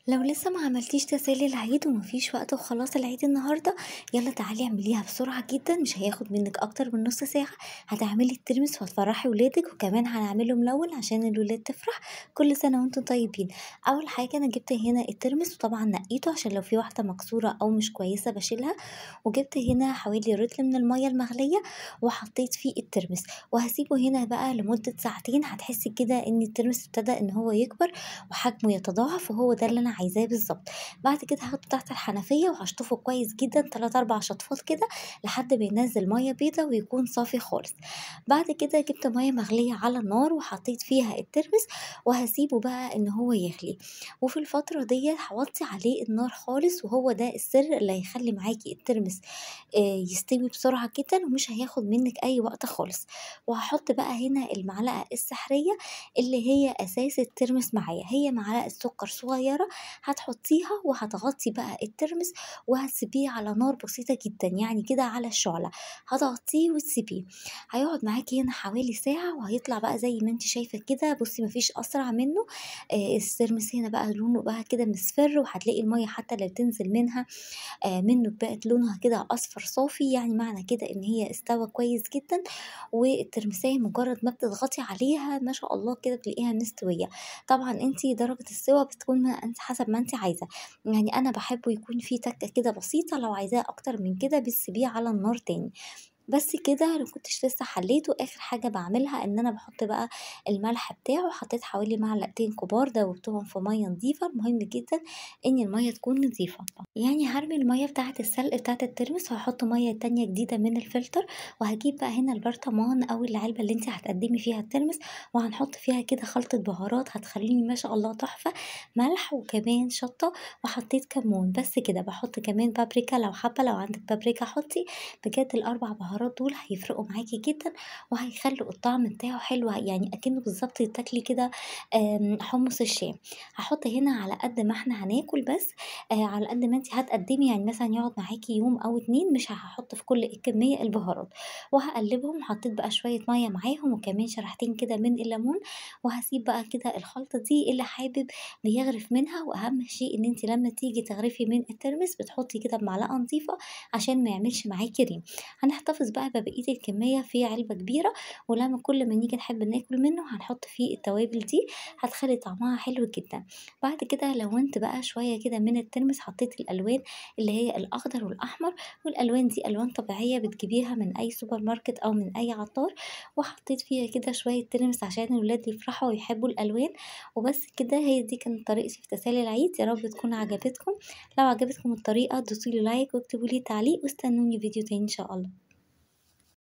لو لسه ما عملتيش تسالي العيد ومفيش وقت وخلاص العيد النهارده، يلا تعالي اعمليها بسرعة جدا، مش هياخد منك اكتر من نص ساعة. هتعملي الترمس وهتفرحي ولادك، وكمان هنعمله ملون عشان الولاد تفرح. كل سنة وانتم طيبين. اول حاجة انا جبت هنا الترمس، وطبعا نقيته عشان لو في واحدة مكسورة او مش كويسة بشيلها. وجبت هنا حوالي رتل من المية المغليه وحطيت فيه الترمس، وهسيبه هنا بقى لمدة ساعتين. هتحسي كده ان الترمس ابتدى ان هو يكبر وحجمه يتضاعف، وهو ده اللي انا عايزاه بالظبط. بعد كده هحطه تحت الحنفية وهشطفه كويس جدا 3-4 شطفات كده لحد ما ينزل مية بيضة ويكون صافي خالص. بعد كده جبت مية مغليه على النار وحطيت فيها الترمس، وهسيبه بقى ان هو يغلي. وفي الفترة دي هوطي عليه النار خالص، وهو ده السر اللي هيخلي معاكي الترمس يستوي بسرعة جدا ومش هياخد منك اي وقت خالص. وهحط بقى هنا المعلقة السحريه اللي هي اساس الترمس معايا، هي معلقه سكر صغيرة هتحطيها وهتغطي بقى الترمس، وهتسيبيه على نار بسيطة جدا، يعني كده على الشعلة هتغطيه وتسيبيه. هيقعد معاكي هنا حوالي ساعة وهيطلع بقى زي ما انت شايفه كده. بصي مفيش اسرع منه. الترمس هنا بقى لونه بقى كده مصفر، وهتلاقي المية حتى اللي بتنزل منها منه بقت لونها كده اصفر صافي، يعني معنى كده ان هي استوى كويس جدا. والترمسيه مجرد ما بتضغطي عليها ما شاء الله كده بتلاقيها مستوية. طبعا انت درجه السوا بتكون انت حسب ما انت عايزه، يعني انا بحبه يكون فيه تكه كده بسيطة، لو عايزاه اكتر من كده بتسيبيه على النار تاني. بس كده لو كنتش لسه حليته. اخر حاجة بعملها ان انا بحط بقى الملح بتاعه، حطيت حوالي معلقتين كبار دوبتهم في مية نظيفة. مهم جدا ان المية تكون نظيفة، يعني هرمي المية بتاعه السلق بتاعه الترمس وهحط مية تانية جديدة من الفلتر. وهجيب بقى هنا البرطمان او العلبة اللي انت هتقدمي فيها الترمس، وهنحط فيها كده خلطه بهارات هتخليني ما شاء الله تحفة، ملح وكمان شطه، وحطيت كمون بس كده. بحط كمان بابريكا لو حابة، لو عندك بابريكا حطي. بجد الاربع بهارات دول هيفرقوا معاكي جدا وهيخلوا الطعم بتاعه حلو، يعني اكنه بالظبط تاكلي كده حمص الشام. هحط هنا على قد ما احنا هناكل بس، على قد ما انت هتقدمي، يعني مثلا يقعد معاكي يوم او اتنين، مش هحط في كل الكمية البهارات. وهقلبهم. حطيت بقى شوية مية معاهم وكمان شريحتين كده من الليمون، وهسيب بقى كده الخلطة دي اللي حابب بيغرف منها. واهم شيء ان انت لما تيجي تغرفي من الترمس بتحطي كده بمعلقه نظيفة عشان ما يعملش معاكي ريم. هنحتفظ بقى ببقية الكمية في علبة كبيرة، ولما كل ما نيجي نحب ناكل منه هنحط فيه التوابل دي، هتخلي طعمها حلو جدا. بعد كده لونت بقى شوية كده من الترمس، حطيت الالوان اللي هي الاخضر والاحمر، والالوان دي الوان طبيعية بتجيبيها من اي سوبر ماركت او من اي عطار. وحطيت فيها كده شوية ترمس عشان الولاد يفرحوا ويحبوا الالوان. وبس كده، هي دي كانت طريقتي في تسالي العيد. يا رب تكون عجبتكم. لو عجبتكم الطريقة دوسوا لي like واكتبوا لي تعليق، واستنوني فيديو تاني ان شاء الله.